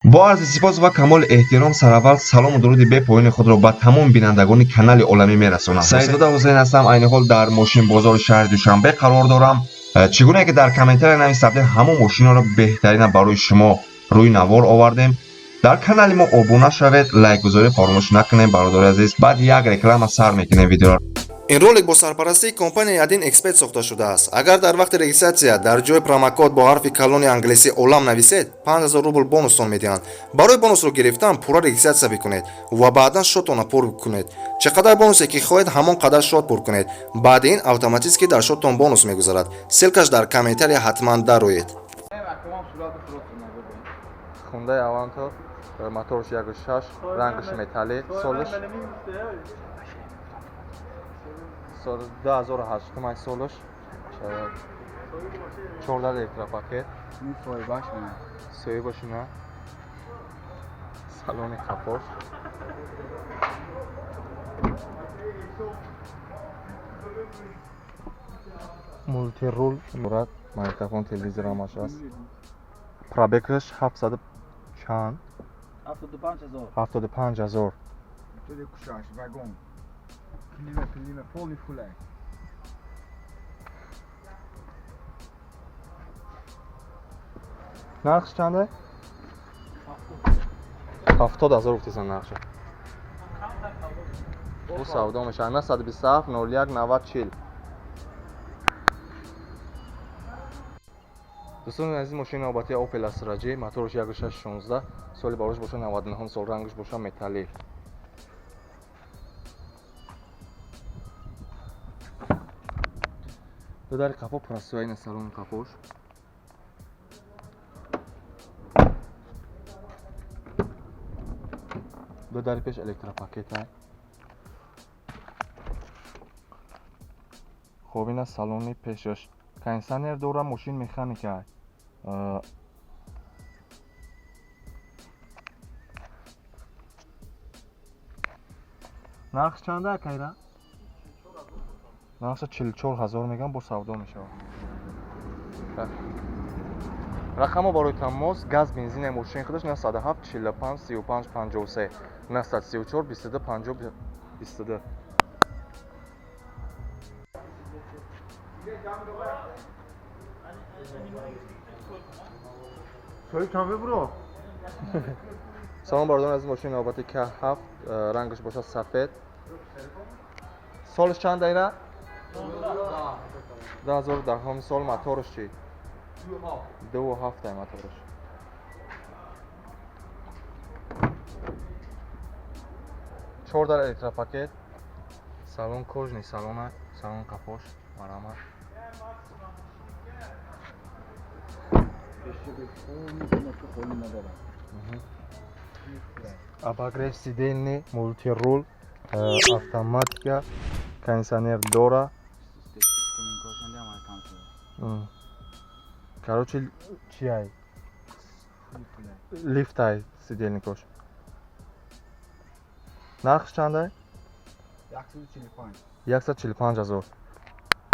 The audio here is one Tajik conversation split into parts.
Бо арзи сипос ва камоли эҳтиром сараввал салому дуруди бепоёни худро ба тамоми бинандагони канали Оламӣ мерасонам. Саидзода Ҳусейн ҳастам. Айни ҳол дар мошинбозори шаҳри Душанбе қарор дорам. Чӣ гуна ки дар комментария нависабдем, ҳамон мошинҳоро беҳтарина барои шумо рӯи навор овардем. Дар канали мо обуна шавед, лайкгузорӣ фаромӯш накунед, бародари азиз. Баъд як реклама сар мекунем видеоро. Ин ролик бо сарпарастии компанияи 1 Эксперт сохта шудааст. Агар дар вақти регистрация дар ҷои промокод бо ҳарфи калони англисӣ «Олам» нависед, 5000 рубл бонустон медиҳанд. Барои бонусро гирифтан пурра регистрация бикунед ва баъдан шотона пур кунед. Чӣ қадар бонусе ки хоҳед, ҳамон қадар шот пур кунед. Баъди ин автоматически дар шоттон бонус мегузарад. Ссылка ш дар комментария, ҳатман дароед. Хундай Аванто, моторш 1.6, рангаш металлӣ, солаш соли 2008, солаш 14, электропакет, соҳибашина, салони қафош. Мультирул дорад, магнитофон, телевизор ҳамаш аст. Пробег аш ҳафтсаду чанд? 75 000. Вагон. Клима, клима, полный фулай. Нархш чанде? 70 000 гуфтисан нархша. Бу савдо мешавад. 927 01 90 40. Дӯстони азиз, мошини навбатии Opel Astra J, мотораш 1.6 16, соли барош боша 99 сол, рангаш боша металлӣ. Ду дари қафо простой, ина салони қафош. Ду дари пеш электропакета. Хоб, ина салони пешаш. Кондиционер дора, мошин механика. Нархш чанда, акайра? Нархша 44 000 мегӯям, бо савдо мешавад. Рақамҳо барои тамос: газ, бензини мошини худаш 907 45 35 53, 934 22 50 22. Соҳиб чанд бро? Салом, бародарон аз мошини навбати К7, рангаш бошад сафед. Солаш чанд айра? 2010 сол. Мотораш чӣ? 2.7 ай мотораш. Чор дар электропакет. Салон кожаный салона, салон қафош, марҳамат. Обогрев сидений, мультирул, автоматика, кондиционер дора. Короче, чи ай? Лифт ай сидельник ош. Нархш чандай? 145. 145 000.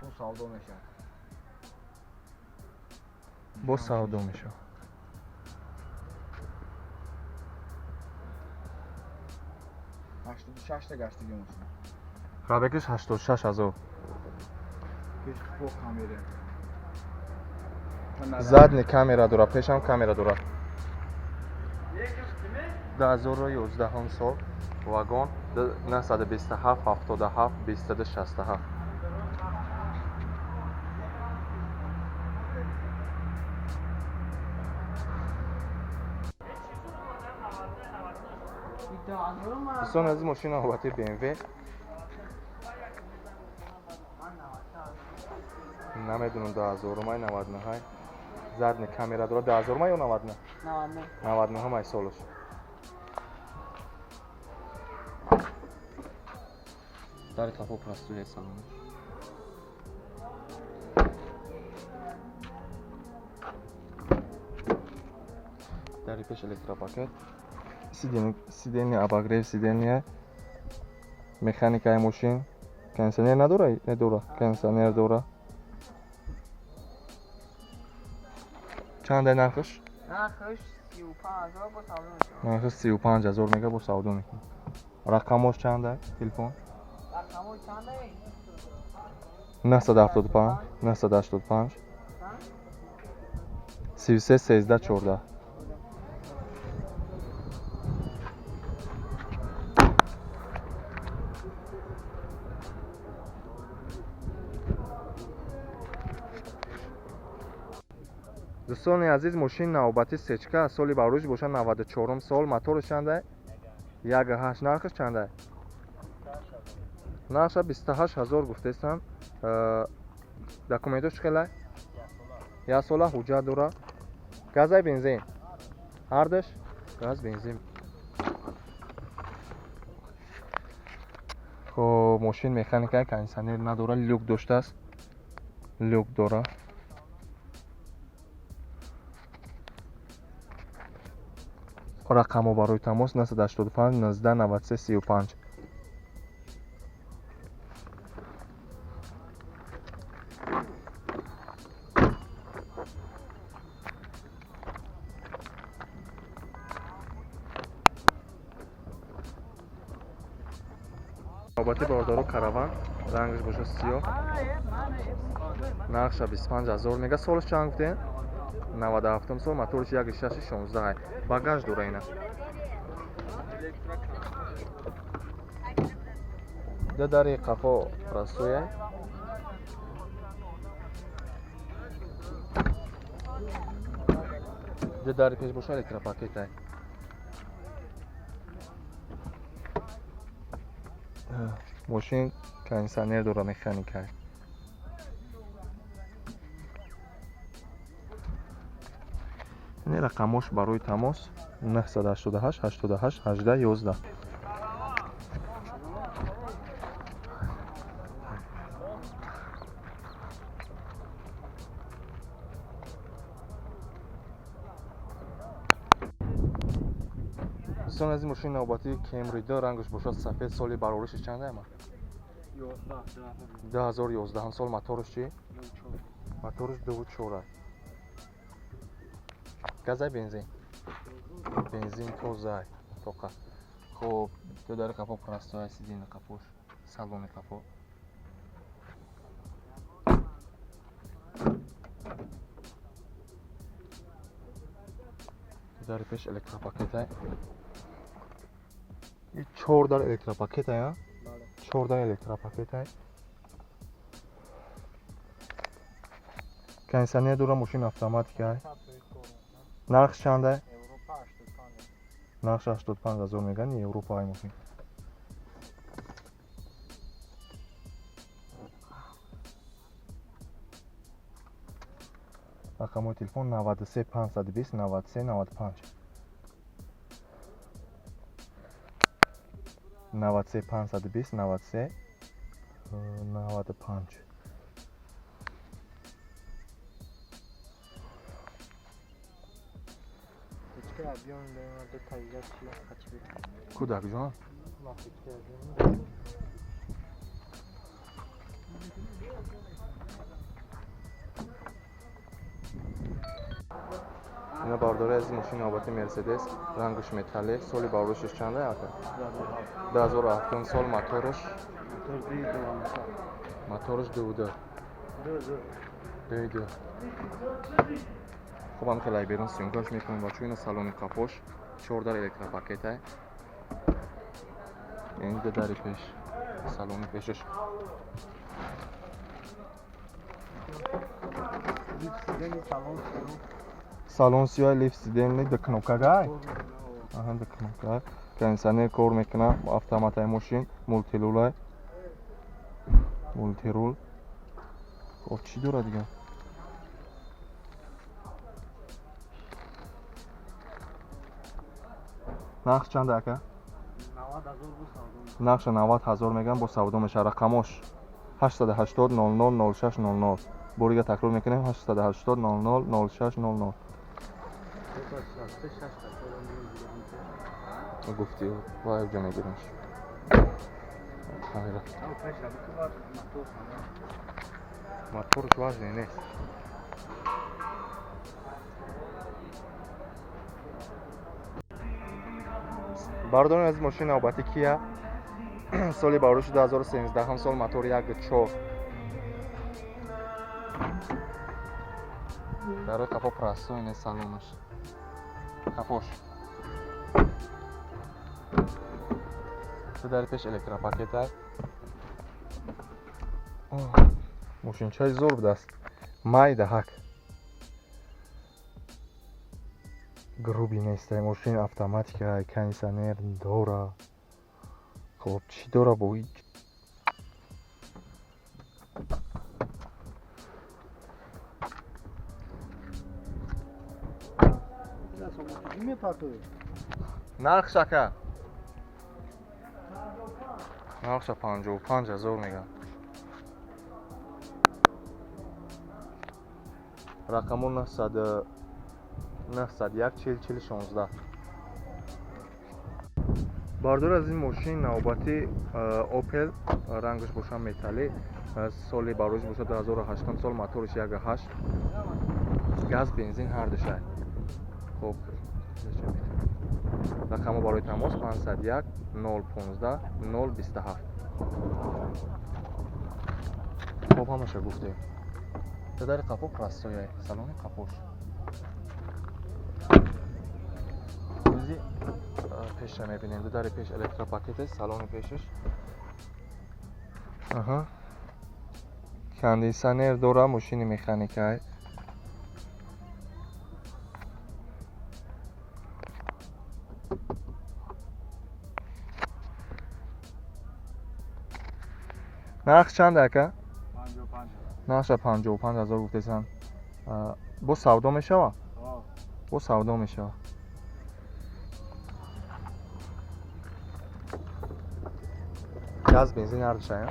Бо савдо мешавад. Бо савдо мешавад. 86 та гаштаги мошин. Пробег аш 86 000. Пеш қафо камера. Задний камера дора, пешам камера дора. 2011 сол, вагон, 927 77 22 67. Дӯстони азиз, мошини навбатии BMW, намедонам, дуҳазорумай, 99, задний камера дора. Дуҳазорумай ё 99? 99 ай солаш. Дари қафо простой, салон. Дари пеш электропакет, сиденье обогрев сиденье, механикаи мошин. Кондиционер надора, недора, кондиционер дора. Чандай нархш? Нархаш 35 000 бо савдо мешавад. Нархи 35 000 мега, бо савдо мекунад. Рақамош чанда? Телефон? Рақамош чанда? 975 985 33 13 14. Дӯстони азиз, мошини навбатӣ сечка, соли бароиш боша 94 сол, моторш чанда? 1.8. Нархаш чанда? Нархша 28 000 гуфтестам. Документош чӣ хела? Як сола ҳуҷҷат дора. Газай, бензин? Ҳардаш газ, бензин. Хоб, мошин механика, кондитсионер надора, люк доштааст, люк дора. Рақамҳо барои тамос 985 19 93 35. Навбати бордоро караван, рангаш боша сиёҳ, нархша 25 000 мега. Солаш чанд гуфтем? 97 сол, моториш 1.6 16, багаж дора ина. Ду дари қафо расоя. Ду дари пеш боша электропакетай. Мошин кондитсионер дора, механикай. Ин рақамош барои тамос 988 88 18 11. Дӯстон азиз, мошини навбатии Кемри 2, рангаш бошад сафед, соли барориши чанда ама? 2011 сол, мотораш чи? Мотораш 2.4. Газай, бензин? Бензин тозай, тоқа. Хоб, ду дари қафо простой, сиденье қафош, салони қафо. Ду дари пеш электропакетай. Чор дар электропакетай, а? Чор дар электропакетай. Кондитсионер дора, мошин автоматикай. Нархш чанда? Нархш 85 000 меган, Европа ай мошин. Рақамҳои телефон 93 520 93 95. 93 520 93 95. Кӯдакҷон, ина бардори азиз, мошини навбати Мерседес, рангаш металле, соли бароришаш чанда ака? 2007 сол, мотораш 2.2, 2.2. Хуб, ҳам хелай берун съёмкаш мекунем, бачо. Ина салони қафош, чор дар электропакетай, ин ду дари пеш, салони пешаш. Салон сиёҳ, лифт сиденье, ду кнопка гай, аҳа, ду кнопка, кондитсионер кор мекунад, автоматай мошин, мультирулай, мультирул. О, чӣ дорад дигар? Нарх чанда, ака? Нархша 90 000 мегӯям, бо савдо мешавад. Рақамош 880 00 06 00. Борига такрор мекунем: 880 00 06 00. Гуфти, вай ҷо мегирам камера. Моторш важный нест. Бародарони азиз, мошини навбатӣ Кия, соли барориши 2013 сол, мотори 1.4. Дарои қафо простой не, салонаш. Қафош. Ду дари пеш электропакета. Мошинчаи зур будааст. Майда ҳак. Грубый нестай мошин, автоматика, кондиционер дора. Хоб, чӣ дора бо ҳеҷ. Нарх, ака? Нархша 55 000 мегӯянд. Рақамо 901 40 40 16. Бардор, аз ин мошин навбати Опел, рангаш боша металли, соли бароиш боша 2008 сол, моториш 1.8, газ, бензин ҳар душай. Хоб, рақамо барои тамос 501 015 027. Хоб, ҳамаша гуфтем. Дари қафо простой, салони қафош. Изи пеша мебинем, ду дари пеш электропакете, салони пешаш. Аҳа. Кондиционер дора, мошини механикай. Нарх чанд, ака? 55. Нархша 55 000 гуфтесан. Бо савдо мешава? Бо савдо мешава. Газ, бензин ҳар душая.